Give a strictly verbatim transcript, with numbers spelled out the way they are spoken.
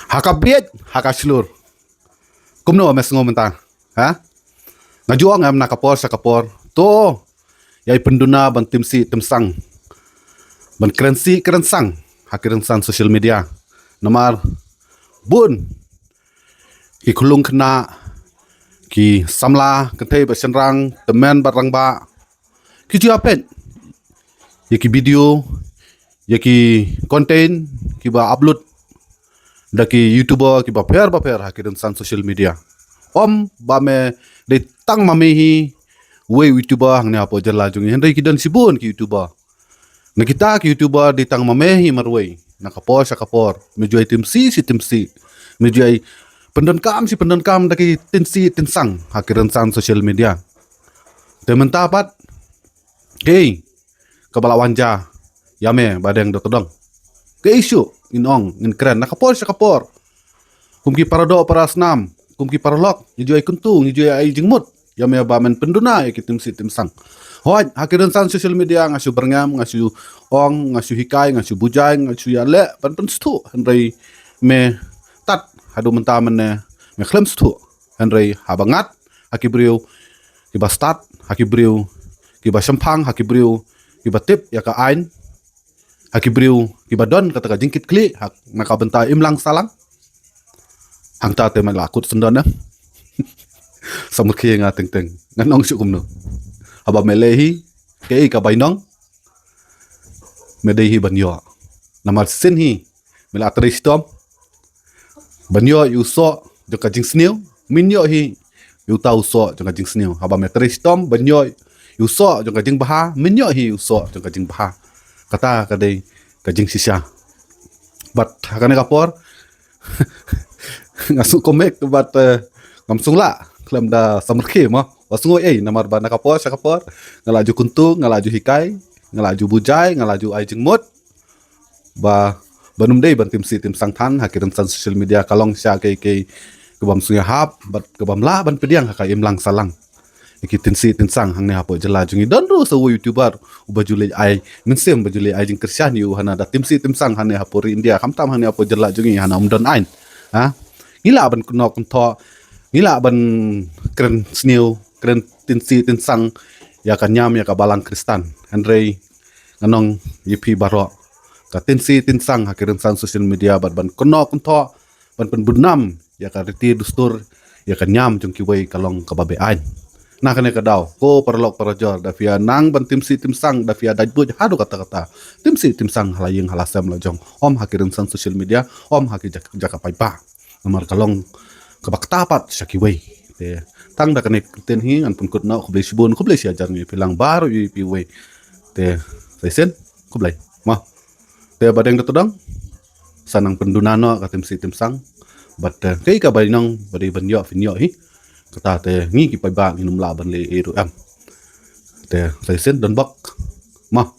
Ha ka beit, ha ka shlur. Kumno me sngew mynta? Ha? Nga ju ong em na ka por sha ka por. To, ïai pynduna ban timsi timsang. Ban krensi krensang. Ha ki rynsan social media. Namar bun ki khulung khynnah, ki samla, kynthei bad shynrang, tymmen bad rangbah. Ki ju ïa peit ïa ki video, ïa ki content kiba upload da ki YouTuber kiba pher ba pher ha ki rynsan social media. Ym ba me dei tang ma me hi wei YouTuber hangne hapoh jylla jong ngi, hynrei ki don shibun ki YouTuber. Na kita ki YouTuber dei tang ma me hi marwei. Na ka por sha ka por me ju ïai timsi shi timsi, me ju ïai pyndonkam shi pyndonkam da ki tinsi tinsang ha ki rynsan social media. Te mynta pat, kaei kaba la wan jia ïa me Badeng Dotodong? Kaei shuh ngin ong, ngin kren na ka por sha ka por. Kum ki paradoh parasnam, kum ki paralok, ngi ju ïai kyntu, ngi ju ïai ai jingmut ïa me ba men pynduna ïa ki timsi timsang. Hooid, ha ki rynsan social media nga shu byrngem, nga shu ong, nga shu hikai, nga shu bujai, nga shu ïaleh ban pynsngewthuh, hynrei me tad haduh mynta mynne me khlem sngewthuh. Hynrei haba ngat ha ki briew kiba stad, ha ki briew kiba shemphang, ha ki briew kiba tip ïa ka aiñ, ha ki briew kiba don kata ka jingkitkhlieh ha na ka bynta imlang sahlang, hangta te me la kut syndon em. Samrkhie nga teng teng, ngan ong shuh kumno? Haba me leh hi, kaei ka bainong? Me dei hi ban ïoh. Namar shisien hi me la trei shitom ban ïoh ïa u soh jong ka jingsniew, men ïoh hi ïa uta u soh jong ka jingsniew. Haba me trei shitom ban ïoh ïa u soh jong ka jingbha, men ïoh hi ïa u soh jong ka jingbha. Kata ka dei ka jingshisha. Bad ha kane ka por nga sngew komek bad, eh, ngam sngew lah khlem da samrkhie mo. Ba sngew ei, namar ba na ka por sha ka por nga la ju kyntu, nga la ju hikai, nga la ju bujai, nga la ju ai jingmut ba, ban ym dei ban timsi timsang than ha ki rynsan social media, ka long sha kaei kaei kabym sngewhap bad kabym lah ban pdiang ha ka imlang sahlang. Ïa ki tinsi tinsang hangne hapoh jylla jong ngi, don ruh sa uwei YouTuber uba ju leit ai mynsiem, ba ju leit ai jingkyrshan ïa u hana da timsi timsang hangne hapoh ri India, khamtam hangne hapoh jylla jong ngi hana ym don aiñ. Ha? Ngi lah ban kynnoh kynthoh, ngi lah ban kren sniew, kren tinsi tinsang ïa ka niam, ïa ka balang Khristan. Hynrei ngan ong ïa phi baroh, ka tinsi tinsang ha ki rynsan social media bad ban kynnoh kynthoh, ban pynbudnam ïa ka riti dustur, ïa ka niam jong kiwei ka long kaba beaiñ. Na kane ka daw, ko paralok parajor, da phi ïa nang ban timsi timsang, da phi ïa dait buit haduh katta katta, timsi timsang ha la ïing ha la sem la jong, ym ha ki rynsan social media, ym ha ki jak-, jaka paidbah. Namar ka long kaba kata pat sha kiwei. Te tang da kane ka ktien hi ngan pynkut noh, khublei shibun, khublei shihajar ngi phi lang baroh ïa phi wei. Te sa shisien, khublei. Mo. Te Badeng Dotodong, sa nang pynduna noh ka timsi timsang. Bad, eh, kaei ka bainong ba dei ban ïoh phin ïoh hi. Kata te ngi ki paidbah ngin ym lah ban leh ei ruh em. Te sa shisien, don bok. Mo.